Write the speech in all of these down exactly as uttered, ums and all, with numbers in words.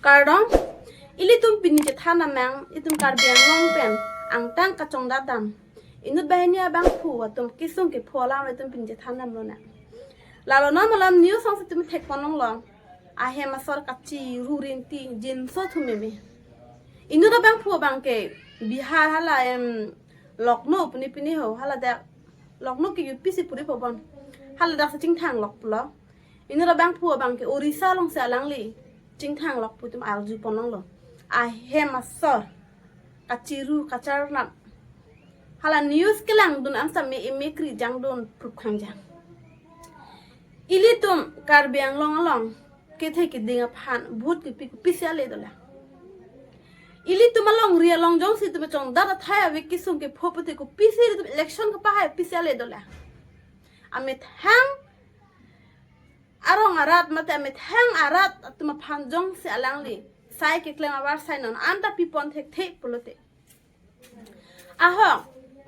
Kardom, ilitum pini chethan amang, itum Karbi Anglong pen angtan kachongdat dam. Inut banghini abangphu atum kesung kepho alam itum pini chethan damlo nang. Lalo non malam news along si itum thekpon longlo. Ahem asor kachiru rinti jinso thu meme. Inut abangphu abangke Bihar hala em Lucknow pini pini ho, hala dak Lucknow ke U P si puri pobon. Hala dak si chingthang lok pulo. Inut abangphu abangke Orissa along si alangli chingthang lok pu itum arjupon longlo. Ahem asor kachiru kacharnap. Hala news kelangdun an same emekri jangdun prup khangjang. Ilitum Karbi Anglong along kethe keding aphan vote kepi kopisi ale dolang. Ilitum alongri along jongsi itum chongdat athai ave kesung kepho pute kopisi ilitum election kepahai pisi ale dolang. Amethang arong arat mate amethang arat atum aphan jongsi alangli sai keklem avarsai non anta pipon thekthe pulote. Ahok,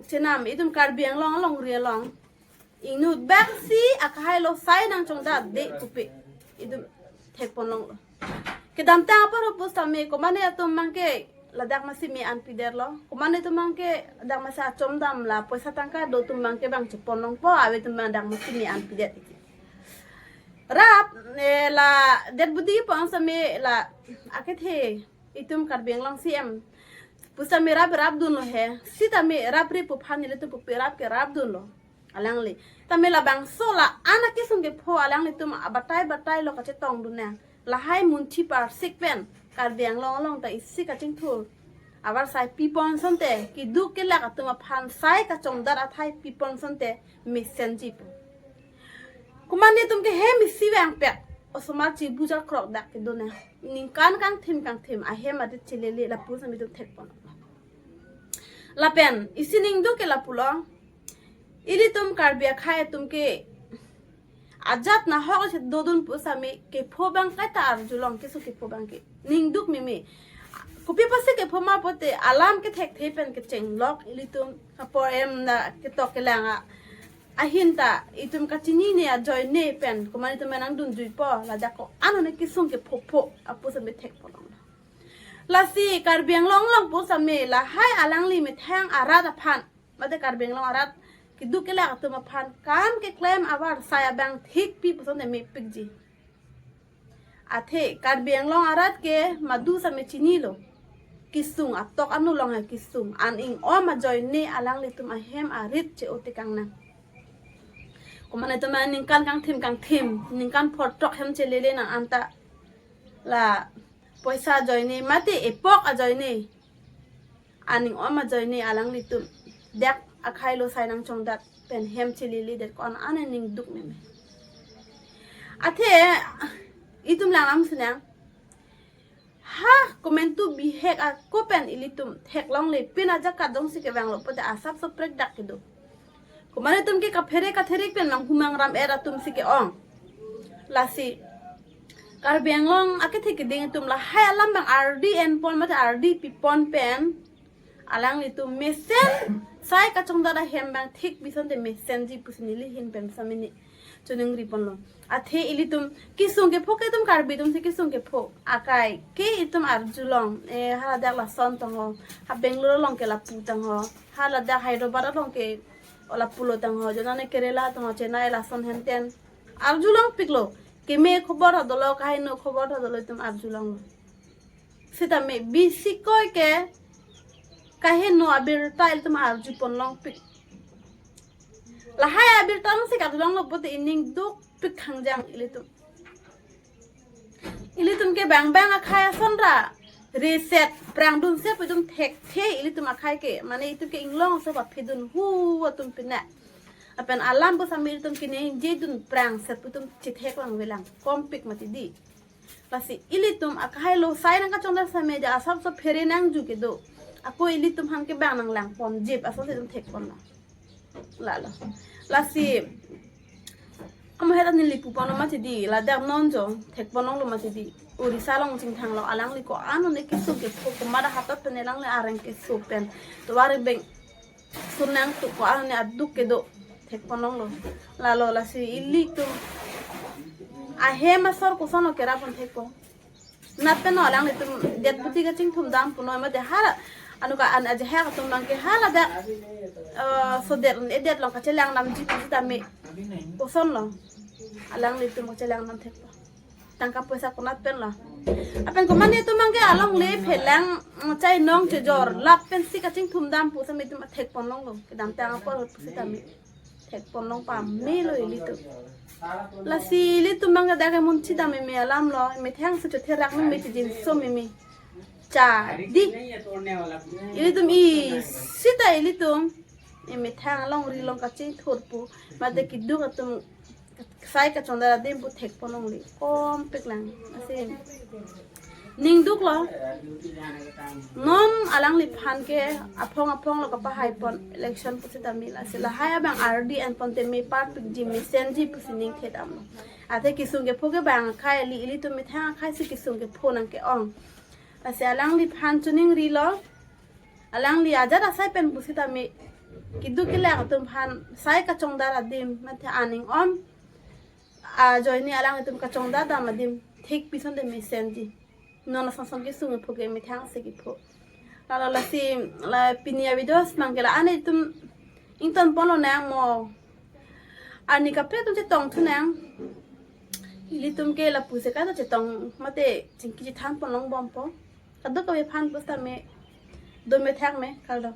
chenam itum Karbi Anglong alongri along inut bak si akahai lo sai nangchongdat de kupe itum thekpon longlo. Kedamtang apor pusitame komane atum abangke ladak masi me-an pidet lo. Komane atum abangke ladak masi achom dam la poisa tangka do atum abangke bang chepon longpo, ave atum abang dak masi me-an pidet. Rap, eh, la det budi pon same la akethe itum Karbi Anglong C M pusitame rap rapdunlo he. Sitame rap ri pu aphan ilitum pupe rap ke rapdunlo. Alangli. Tame labangso la-an akesung kepho alanglitum abatai batai lo kachetongdun nang. Lahai munthi parsik pen Karbi Anglong along ta isi kachingthur avarsai pipon asonte, keduk kelak atum aphan sai kachongdat athai pipon asonte mesenji pu. Komane atum ke hem isi vangpet. Osomar chibu jakrok dak kedo nang. Ningkan kangthim kangthim ahem adet chelele lapu sami itum thekpon. Lapen isi ningduk ke lapulo. Ilitum Karbi akhai atum ke ajat nahok si dodun pusitame kepho abang kaita arjulong kesung kepho abangke. Ningduk meme. Kopi apotsi kepho ma pulote alam kethekthe pen kechenglok ilitum apor em na ketok kelang a ahin ta itum kachinine ajoine pen komane atum nangdunjuipo, ladak ko-an one kesung kepho pho apot same thekpon longlo. Lasi Karbi Anglong along pusitame lahai alangli methang arat aphan mate Karbi Anglong arat keduk kelak atum aphan kam keklem avarsai abang thik pi pu asonte mepikji. Athe Karbi Anglong arat ke madu same chinilo. Kesung atok anu along hai kesung an ingom ajoine alanglitum ahem arit che-o tekang nang. Komane atum ningkan kangthim kangthim, ningkan phongo throk hem chelele nang anta la poisa ajoine mate epok ajoine an ingom ajoine alanglitum dak akhai lo sai nangchongdat pen hem chelele det ko-an ane ningduk meme. Athe itum lang lam sinang. Ha, komantu bihek ako pen ilitum theklongle pin aja kadong si kevanglo pulote asapso prekdak kedo. Komane atum ke kaphere katherik pen manghumang ram er atum si ke-ong. Lasi Karbi Anglong akethe keding atum lahai alam abang ardi enpon mate ardi pipon pen alanglitum mesen sai kachongdat ahem abang thik pi asonte mesenji pusi neli ahin pen sami ne choningri ponlo. Athe ilitum kesung kepho ke itum Karbi atum si kesung kepho. Akai ke itum arjulong. Eh, haladak lason tangho. Ha Bangalore along ke lapu tangho. Haladak Hyderabad along ke lapulo tangho. Jonane Kerala tangho, Chennai lason henten. Arjulongpiklo. Keme khobor ha dolo, kaheno khobor ha dolo itum arjulonglo. Sitame bisi koi ke kaheno abirta ilitum arjupon longpik. Lahai abirta along si kadolonglo pulote iningdukpik khangjang ilitum. Ilitum ke bang bang akhai ason ra reset prangdun se pu itum thekthe ilitum akhai ke, mane itum ke inglong so paphidun hu atum pina. Lapen alam pusitame ilitum ke ningjedun prang set pu itum chethek lang velang kompik mati di. Lasi ilitum akhai lo sai nangkachongdat same ja asapso phere nangju kedo. Ako ilitum aphan ke bang nanglangpon jip asonsi itum thekpon lang. Lalo. Lasi amo heta neli pupon lo mati di, ladak non jo thekpon longlo mati di. Orissa along chingthang lo alangli ko-an one kesung kepho komat ahatat pen alangli areng keso pen. Tovar beng sunang tu ko-an one aduk kedo thekpon longlo. Lalo lasi ilitum ahem asor koson lo kerapon thekpon. Nat pen lo alanglitum det pusi kachingthum dam punon mate hala anut an ajahak atum abang ke hala dak, eh, sodet un-edet along kachelang damji pusitame kosonlo alanglitum kachelang dam thekpo. Tangka poisa konat pen lo. Lapen komat atum abang ke alongle phelang, mm, chainong chejor lapen si kachingthum dam pusitame itum thekpon longlo. Kedamtang apor ahut pusitame thekpon long pamelo ilitum. Lasi ilitum abang ke dak ke munchidam meme alam lo, methang si chotherak meme, chijinso meme. Cha di. Ilitum isi ta ilitum emethang alongri along kachethur pu, mate keduk atum sai kachongdat adim pu thekpon longle. Kompik lang. Lasi ning duklo. Non alangliphan ke aphong aphong lo kapahaipon election pusitame, lasi lahai abang ardi anpon te me parpikji mesenji pusi ning thedamlo. Athe kesung kepho ke bang akhai, ili ilitum methang akhai si kesung kepho nangke-ong. Lasi alangliphan choningrilo. Alangli ajat asai pen pusitame keduk kelak atum aphan sai kachongdat adim mate aning om ajoine alanglitum kachongdat dam adim thek pison te mesenji. Non asong song kesung kepho ke methang si kepho. Lalo lasi la pini avideos abang ke la-an itum ingtonpon lonang mo. Arni kaprek atum chetong thunang. Ilitum ke lapusi kaita chetong mate chingki chethanpon longbompo. Kadokave aphan pusitame do methang me, kardom.